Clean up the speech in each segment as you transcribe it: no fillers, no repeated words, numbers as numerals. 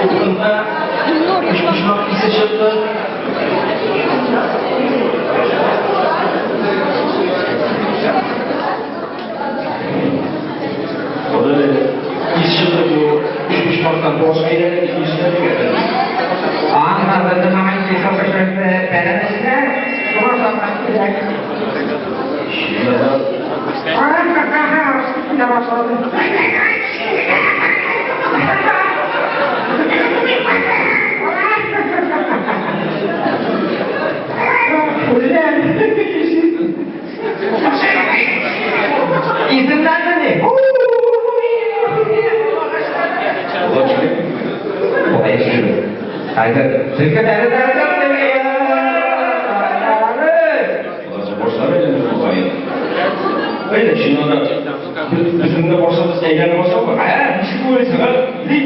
Упкында өчпочмак исе чыкты. Ис чыкты бу өчпочмактан баш әйләнеп икенчесенә тигән. Әйдә, чыннан да безнең дә башыбыз әйләнеп башламы? Ә, ничек уйлыйсың, ә? Ни?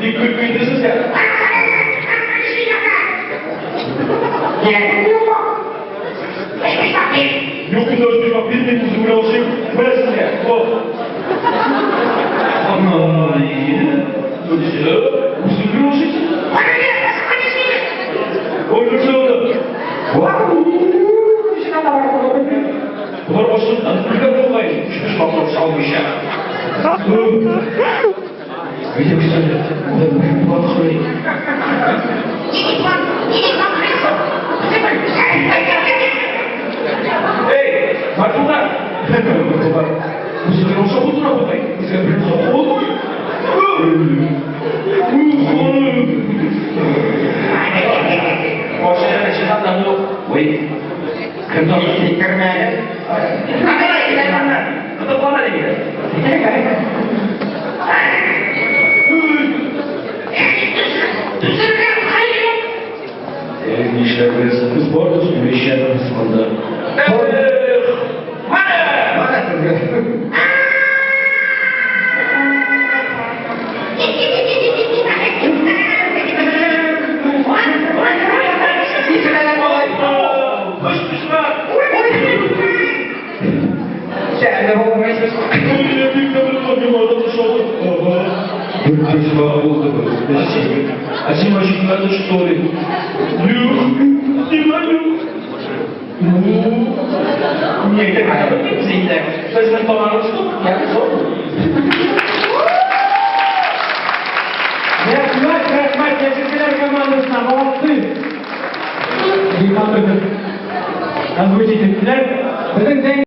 Ник көлке итәсең син? Юк, инде өчпочмак бирмим, үзем генә ашыйм. Менә сезгә. Вот. Ай, үзем генә ашыйсың. Ой, нәрсә булды? Болар башыннан үлгән бугай, өчпочмаклар салмыйча. Эй, Матулдар! Матулдар! Үзегез ашап утыра бугай. Безгә бер хакы. Ой, кем Сикермәле. Кытыклана дигән. Нишләбез? Без барыбыз үләчәкбез монда. Эх, менә! Менә сезгә. Өчпочмак! А син вообще что ли? Юк, сиңа юк. Не, безнең тамагыбыз тук, яки зур. Рәхмәт, рәхмәт, яшелчәләр командасына, молодцы! Бик матур озвучить иттеләр. Безнең